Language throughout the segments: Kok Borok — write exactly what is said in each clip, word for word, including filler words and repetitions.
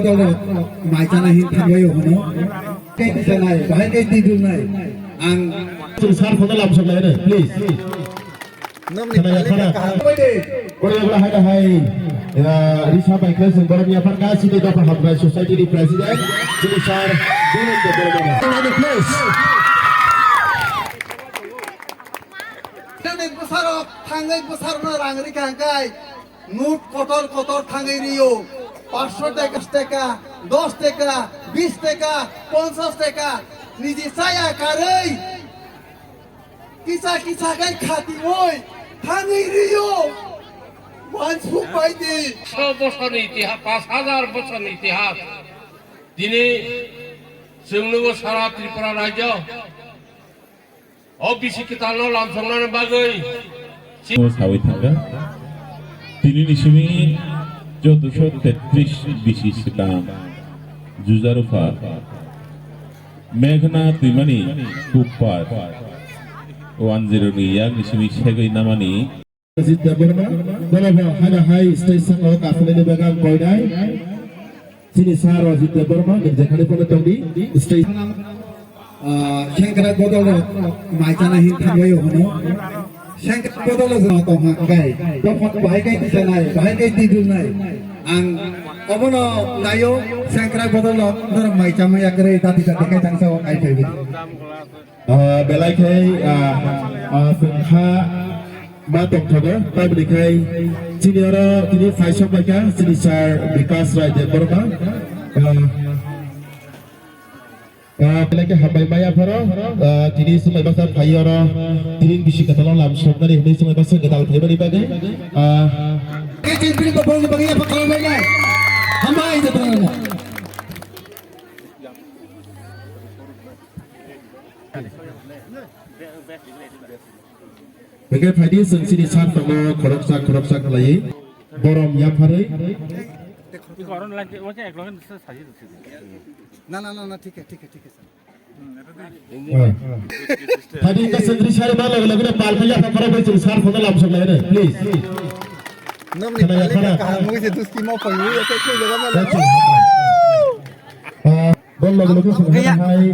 Mai chana hin thangwi hwno. Kei tisanai, bahai kei twi dulnai. Ang sir photo lamsok lai re, please. Nokni khana ya khana. Koi de. Koi ya hai hai. Ya, Risa bai khe sing borom ya phar ka sini dopha hamkrai society ni president. Sini sir, Dilip de borom ya. Please. Nokni bwsarok thangwi bwsarokno rang rikha hwnkhe. Note kotor kotor thangwi rio, paanch sho taka, taka, dos taka, bis taka, ponchas taka, niji chaya karwi, kisa kisa khai khatiwi thangwi rio, wansuk bai di. Sho bosorni itihas, paanch hajar bosorni itihas, tini chwng nugo sara Tripura rajyo. O bisi kwtalno lamsoknani bagwi. Sawi thangkha. Tinini simi joto sho tetris bisi swkang jujarupha Meghna twimani kupar o anjironi yakni simi segwi namani. Ajit Debbarma, bono bo haino hai stage sango kaphilani bagwi ang koinai. Chini sir Ajit Debbarma, nini jekhani phone tongdi, stage. Ah, sengkrak bodol rok mai chana hin thangwi hwno. Sengkrak bodol rok tong ha kai. Topot bahai kai tisanai, bahai kai tidulnai. Ang obono nayo sengkrak bodol rok norok mai chamaya kwrwi dati dati kai tangsa o kai phaiwi. Ah, belai khe, ah, ah, chwng kha ma tongthogo, tamoni khai chini oro tini phaisok bai kha chini sir Bikas Rai Debbarma. Ah, ah, belai khe hambai maya phoro, ah, tini swmai baksa phai oro tini bisi kwtal lam soknani hwnwi swmai baksa kwtal phaimani bagwi. Ah, khe chini bini bopongni bagwi yapha khalamlainai. Hambai Debbarma. Hingke phaidi chwng chini sir tongo khoroksa khoroksa khlaiwi borom yapharwi. Iko oro line, wacha ek loge sa-, saji rwkhe. Na, na, na, na, thik hai, thik hai, thik hai, sir. Ah. Phaidi hingke chwng ri sari ma loge loge pal phai yapha khorok bai chwng sir phone lamsok lai re, please. Nokni khana ya, pali khana. Kaham wngwi se duski ma phai wngwi ya, tei khe jaga ma. That's it. Ah. Boni loge loge chwng haino hai,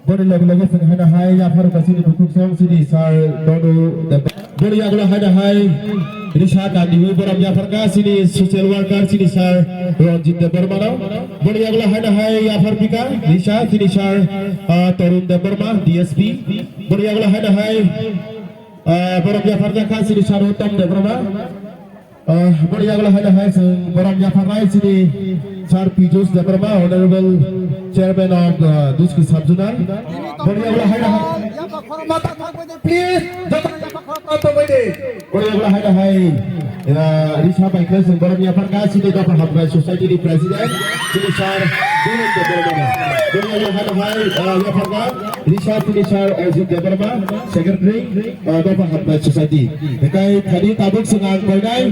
boni loge loge chwng haino hai, yaphar ka chini bukhuk song chini sir Donu Debbarma. Boni yagulo haino hai, risa kandiwi borom yaphar ka chini social worker chini sir Ranjit Debbarma no. Boni yagulo haino hai, yaphar pika, risa chini sir, ah, Tarun Debbarma, D S P. Boni yagulo haino hai, ah, borom yaphar ka chini sir Uttam Debbarma. Ah, boni yagulo haino hai chwng borom yapharnai chini sir Piyush Debbarma, Honorable Chairman of, uh, Duski Sub-Zonal. Boni yagulo haino hai. Please, joto yapha khorokma tongbai di. Boni yagulo haino hai, uh, risa bai khe chwng borom yapharkha chini dopha hamkrai society ni president, chini sir Dilip Debbarma. Boni yagulo haino hai, uh, yapharkha risa chini sir Ajit Debbarma, secretary, uh, dopha hamkrai society. Hikai thani tabuk chwng ang koinai.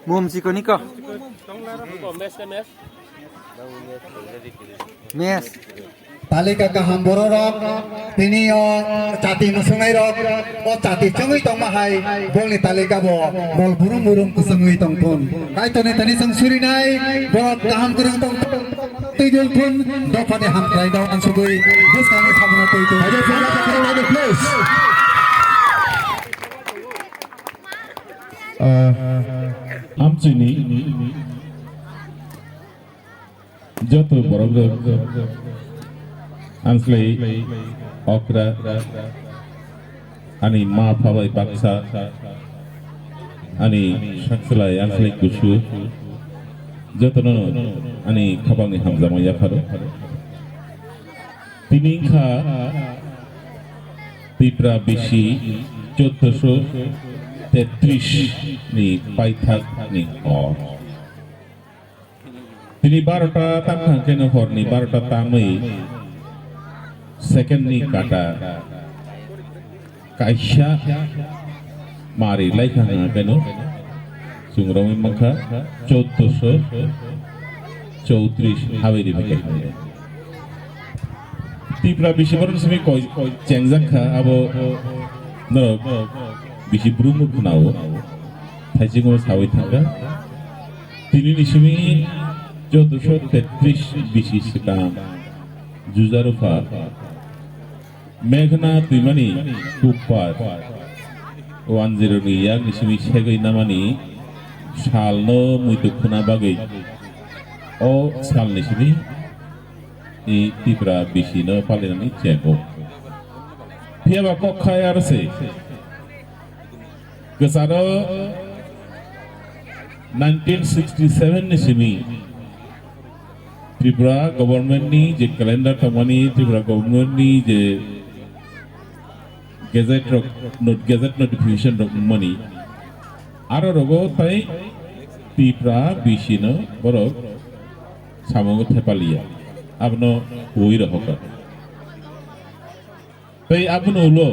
Mum sikoni ko. Mes. Talika kaham bororok, tini o chati musungnai rok, o chati chungwi tongma hai, bongni talika bo, bol burum burum kusungwi tongthun. Kaitorni tani chwng surinai, borok kaham kwrwng tongthun. Twijol thun dophani hamkrai no ansugwi bwskangni samungno twi twi. Please. Ah, amchini joto borok rok anslai okra. Ani ma pha bai baksa, ani saksalai, ani salai kusu, jotono ani khapangni hamjakma yapharo. Tini wngkha Tipra bisi chauddosho tetris ni paithak ni hor. Tini barota tangkha hwnkhe no horni barota tamwi second ni kata kaisa mari laikha hwnkhe no chwng romwi mankha chauddosho chowtris habwi rikha. Tipra bisi borok simi koi chengjak kha abo norok bisi brum no khwnao thaichingmo sawi thangkha. Tini ni simi chauddosho tetris bisi swkang Jujarupha Meghna twimani kukpar wanjirokni yakni simi segwi namani salno muitu khuna bagwi o salni simi i Tipra bisino palinani chengo. Phiya ba kok khai aro se. Kwcharo nineteen sixty seven ni simi Tripura government ni je calendar tongmani, Tripura government ni je gazette rok, not-, gazette notification rok wngmani, aro rogo tai Tripura bisino borok samungo thepaliya, abono ui rohoka. Tei abono ulo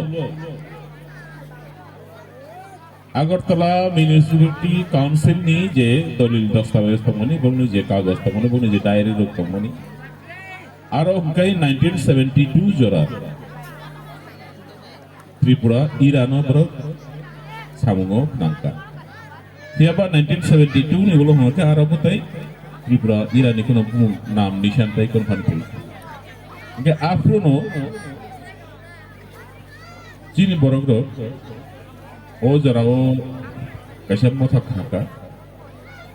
Agartala Municipality Council ni je dolil dastabes tongmani, bongni je kagoj tongmani, bongni je diary rok tongmani, aro hwnkhe nineteen seventy two jora Tripura irano borok samungo nangkha. Phiya ba nineteen seventy two ni ulo hwnkhe aro bwtai Tripura irani kheno bumung nam nisan tei konphan phuru. Hwnkhe aphuru no chini borok rok o jora o kaisa motha khaka.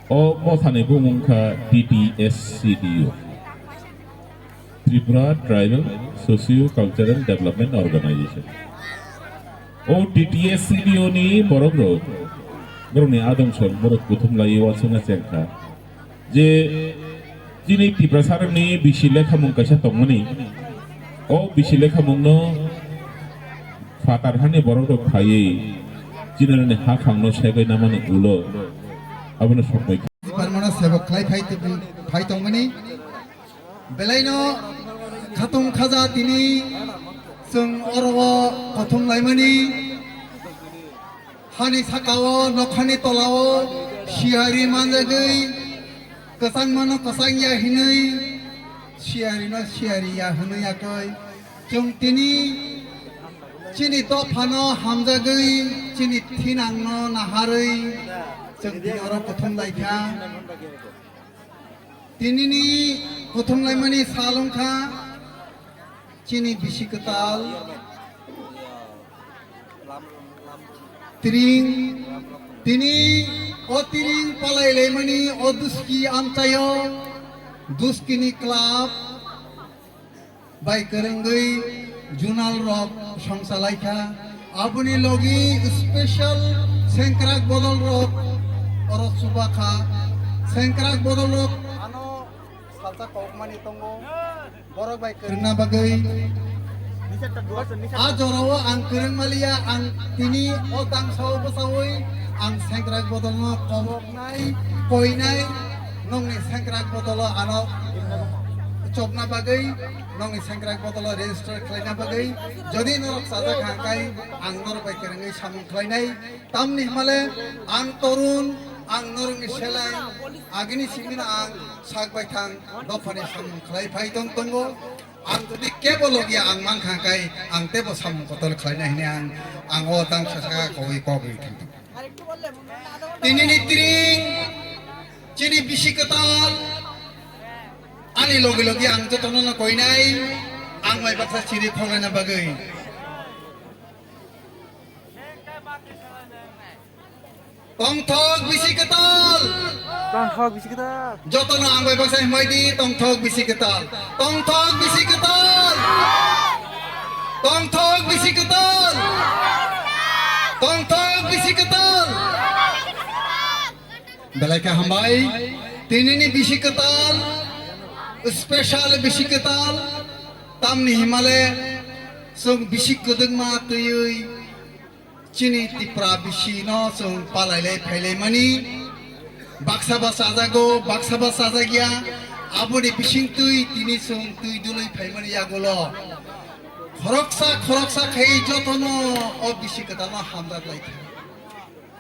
O mothani bumung kha T T S C D O, Tripura Tribal Socio Cultural Development Organization. O T T S C D O ni borok rok, borok ni adong son borok kuthum lai uansukna chengkha je chini Tiprasa rok ni bisi lekhamung kaisa tongmani, o bisi lekhamung no phatar hani borok rok phaiwi chini rok ni haphang no segwi namani ulo abono sokmai. Parmano sebok khlai phai tong-, phai tongmani. Belaino khatung khaja tini chwng oro o kothom laimani. Hani sakao, nokhani tolao siyari manjagwi, kwchangmano kwchang ya hinwi, siyarino siyari ya hinwi yakwi. Chwng tini chini dophano hamjagwi, chini thinangno naharwi chwng tini oro kothom laikha. Tinini kothom laimani sal wngkha chini bisi kwtal Tiring. Tini o Tiring palai laimani o Duski amchaio, Duskini club bai kwrwngwi junal rok songsa laikha. Aboni logi special sengkrak bodol rok oro chubakha. Sengkrak bodol rok ano salsa kokmani tongo. Borok bai kwrwngna bagwi. A jorao ang kwrwng maliya, ang tini o tangsao bwsaui ang sengkrak bodolno koboknai, koinai, nokni sengkrak bodolo ano chopna bagwi, nokni sengkrak bodolo register khlaina bagwi. Jodi norok chajak hangkai ang norok bai kwrwngwi samung khlainai. Tamni hwnmale ang torun, ang norokni selai, agini simino ang sak baithang dophani samung khlai phai tong tongo. Ang jodi kebo logia ang mankha kai, ang tebo samung kotor khlaina hwnwi ang, ang o tang saka kowai kok ri thang tongo. Tinini Tiring, chini bisi kwtal, ani logi logi ang jotono no koinai, ang mai baksa siri khoglaina bagwi. Tongthok bisi kwtal. Tongthok bisi kwtal. Jotono ang bai baksa himai di, tongthok bisi kwtal. Tongthok bisi kwtal. Tongthok bisi kwtal. Tongthok bisi kwtal. Belai khe hambai. Tinini bisi kwtal. Special bisi kwtal. Tamni himale chwng bisi kwdwkma twiwi chini Tipra bisi no chwng palai lai phai lai mani, baksa ba chajago, baksa ba chajak ya, aboni bising twi tini chwng twi dului phai mani yagulo. Khoroksa khoroksa khai jotono o bisi kwtal no hamjak lai kha.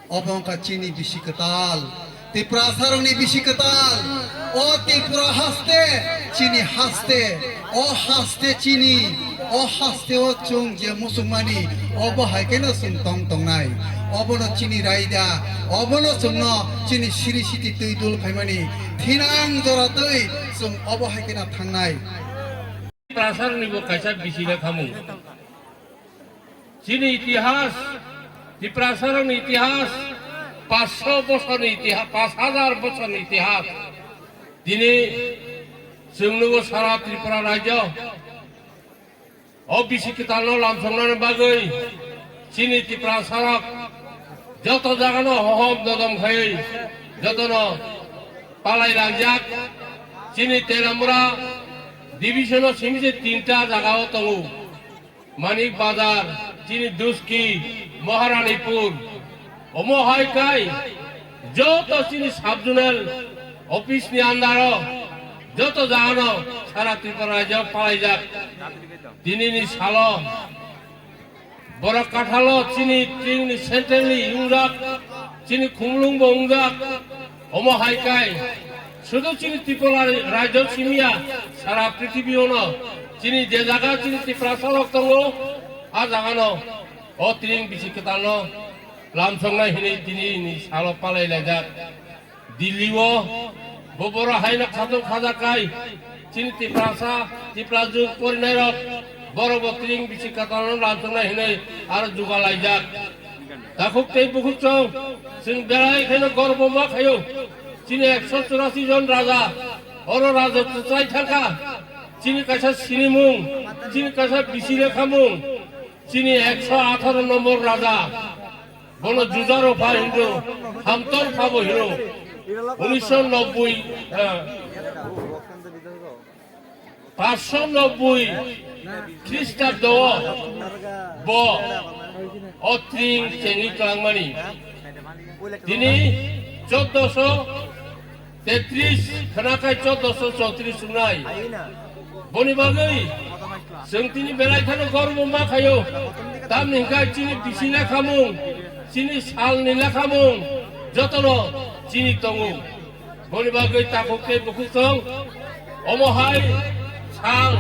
Obo wngkha chini bisi kwtal. Tiprasarokni bisi kwtal, o Tripura haste, chini haste, o haste chini, O hasteo chwng je muchungmani, obo hai kheno chwng tong tongnai. Obono chini raida, obono chwngno chini siri siti twi dul khaimani thinang jora twi chwng obo hai kheno thangnai. Tiprasarokni bo kaisa bisina khamung. Chini itihas, Tiprasarokni itihas, paanch sho bosorni itihas, paanch hajar bosorni itihas. Tini chwng nugo sara Tripura rajyo o bisi kwtalno lamsoknani bagwi chini Tiprasarok joto jagano hohom dodom khaiwi jotono palai langjak. Chini Telamura division-o simi se tinta jaga-o tongo. Manik Bazar, chini Duski, Maharanipur, omo hai kai joto chini sub-zonal office ni under-o joto jagano sara Tripura rajyo palaijak. Tinini salo borok kathalo chini tringni centrally wngjak, chini khumlungbo wngjak. Omo hai kai sudu chini Tripura rajyo simiya sara prithibi-ono chini je jaga chini Tiprasarok tongo, a jagano o tring bisi kwtalno lamsoknai hinwi tinini salo palai laijak. Delhi-o bo borok haino khatung khajakai chini Tiprasa, Tiprajwk porinairok borok bo tring bisi kwtalno lamsoknai hinwi aro jugalaijak. Takhuk tei bukhuk chwng, chwng belai kheno gorbo ma khaio. Chini ekso churasi jon raja, oro raja chai thangkha. Chini kaisa sinimung, chini kaisa bisi lekhamung, chini ekso atharo nombor raja. Bono Juja Rupha hino, Hamtor Phabo hino. Unisho nobboi, eh, paanch sho nobboi Khristabdo bo o tring chengwi twlangmani. Tini choddo sho tetris khwnakhai choddo sho chotris wngnai. Boni bagwi chwng tini belai kheno gorbo ma khaio. Tamni hwnkhe chini bisi lekhamung, chini salni lekhamung jotono chini tongo. Boni bagwi takhuk tei bukhuk chwng omo hai sal,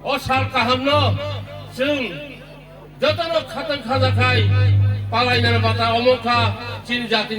o sal kahamno chwng jotono khatang khajakhai palainani bata omo wngkha chini jatini.